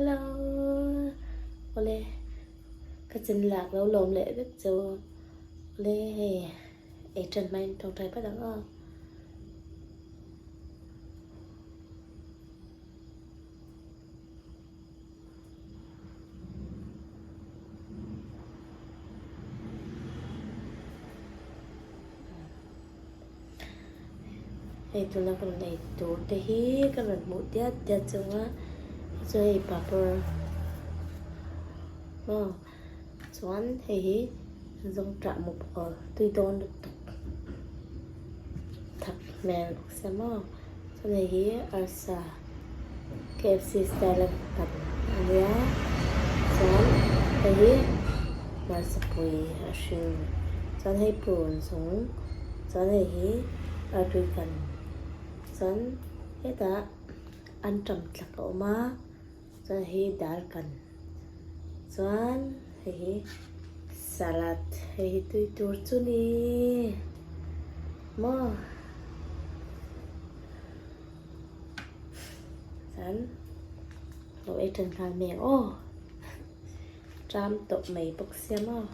Hello awle ka chin lak lo lawm leh vek chu awle hei ei tan hmain tawngtai phawt ang aw. Hei tuna ka rawn ei tur te hi ka rawn hmuh diat diat chung a chuan hei papar maw chuan hei hi zawngṭah mawpkaw tui dawn lutuk thak hmel bawk sia maw chuan hei hi arsa KFC style a pan a nia chuan hei hi hmarchapui a hring chuan hei purun chung chuan hei hi artui kan chuan hetah anṭam tlak a awm a chuan hei hi dal kan chuan hei hi salad hei hi tui tur chu ni maw. Chuan lo ei tan nghal mai ang aw tram tawp mai bawk sia maw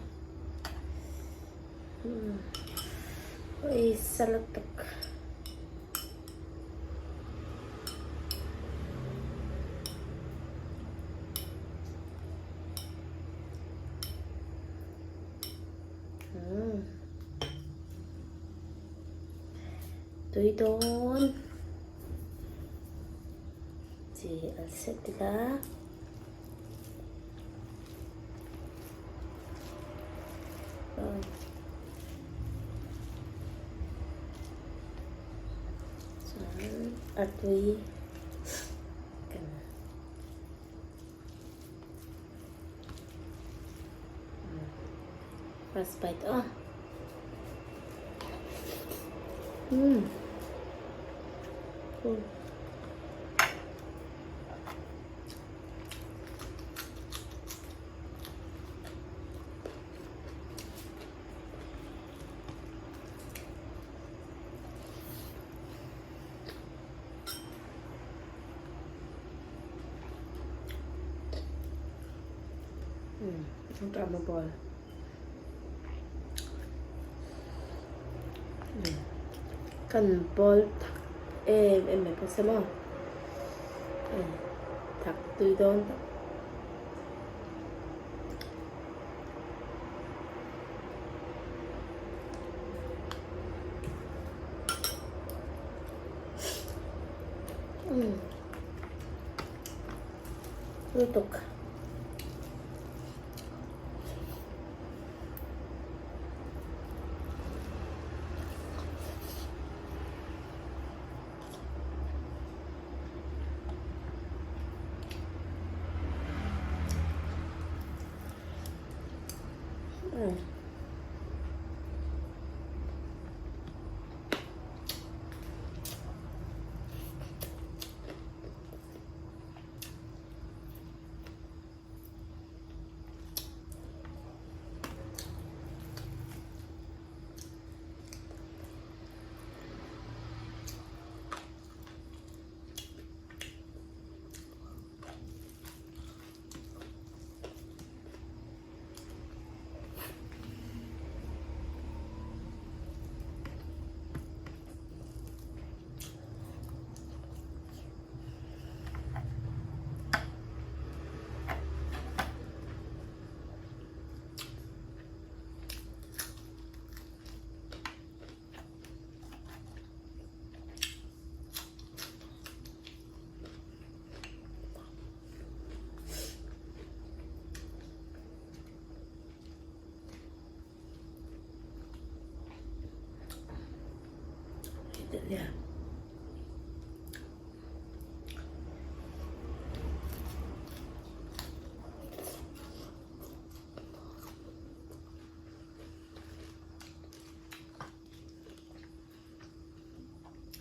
ui salad tak Tui dawn chi an set ila chuan a tui kan first bite aw. Umm. Cool. Umm, ang tama ball. Kan bawl thak em em mai bawk sia maw thak tui dawn tak. Lutuk. Mm.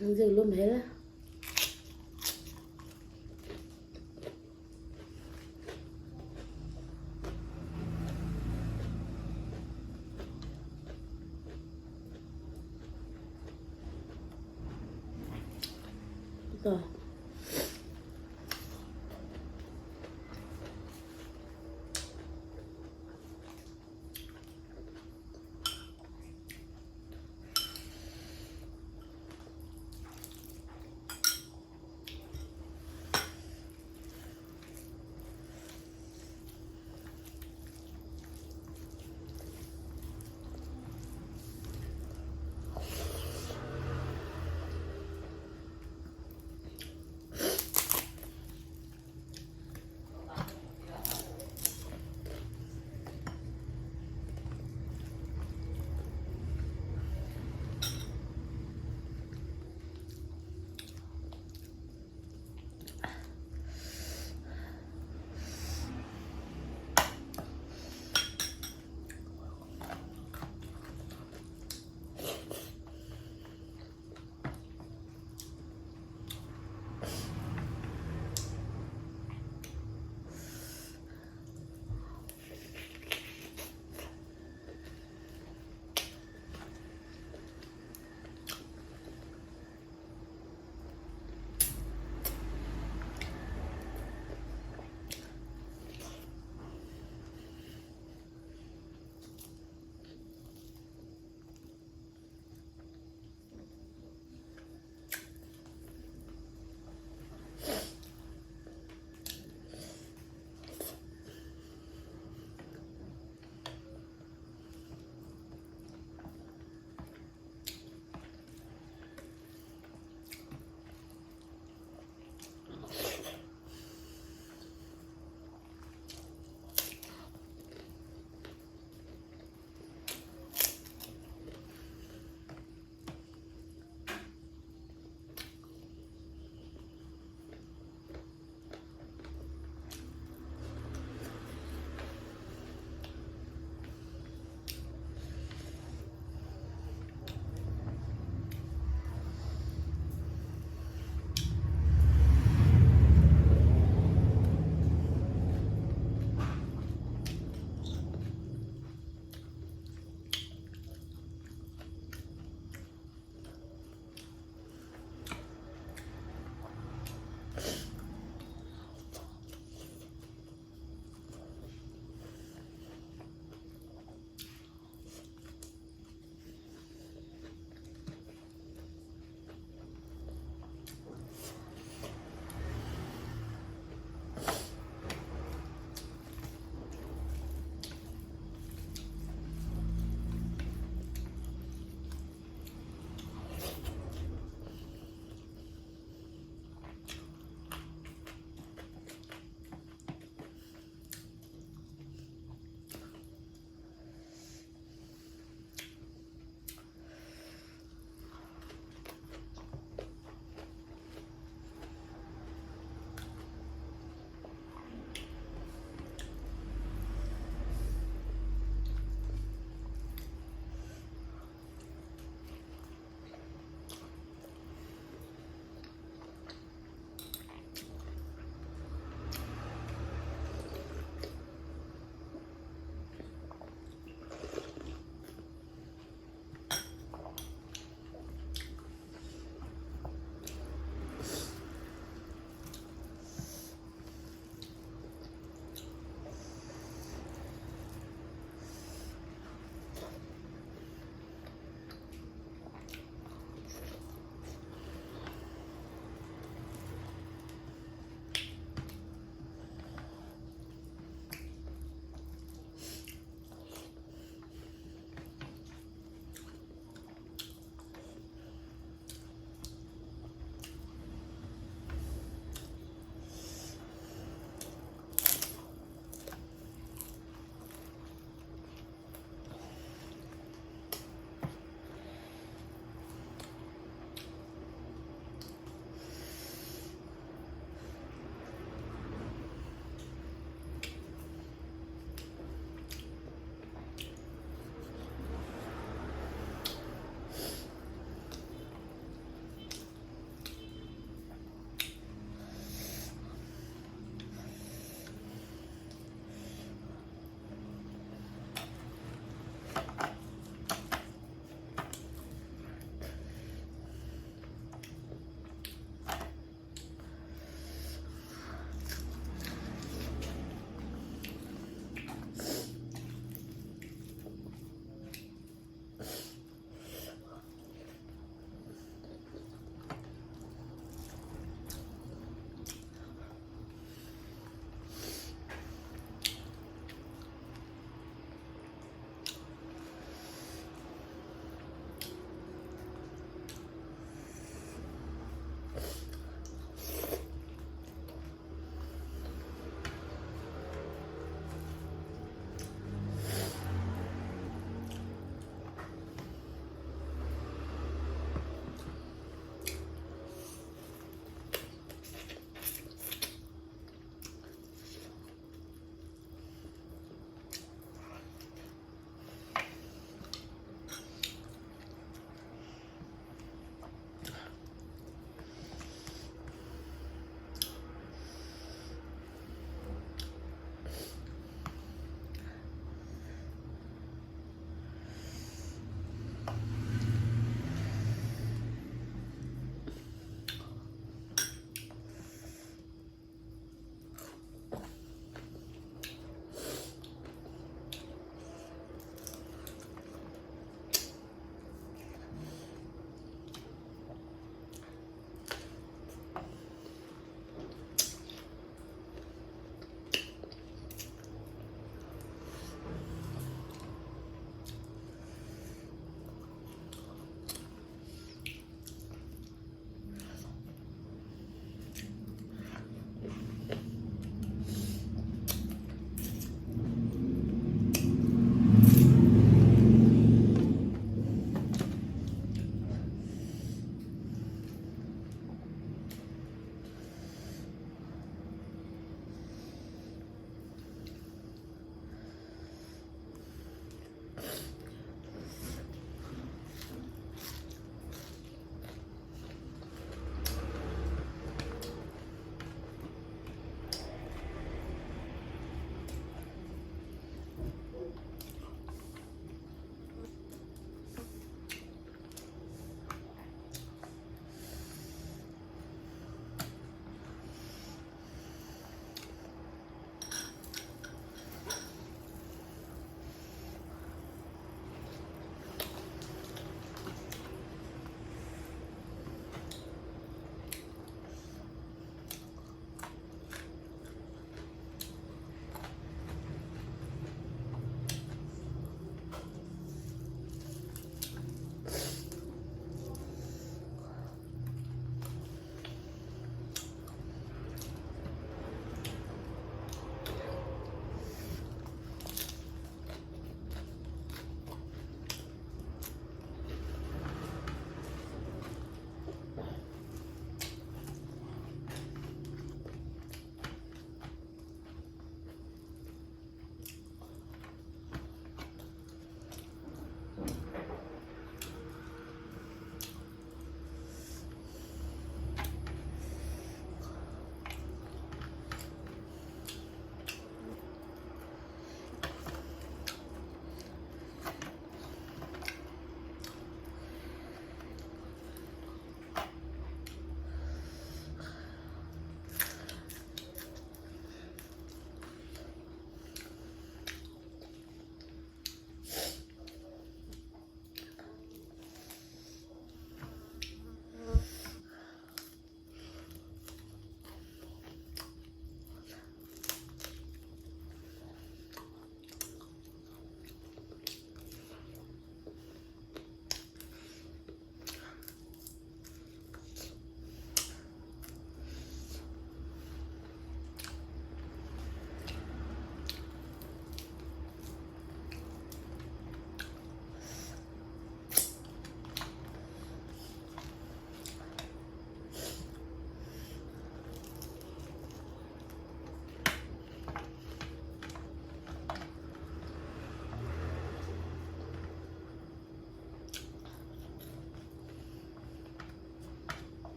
An zir lum hel. Rồi.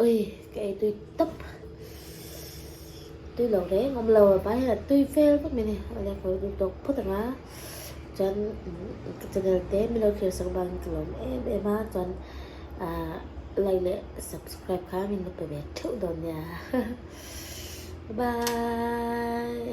Ui ka ei tui tawp. Tui lo reng awm lo a vai hian a tui vel vek mai a ni. Awle ka lo duh tawk phawt ang a chuan ka channel te min lo thlir sak vangin ka lawm em em a chuan ah like leh subscribe kha min lo pe ve theuh dawn nia. Bye bye.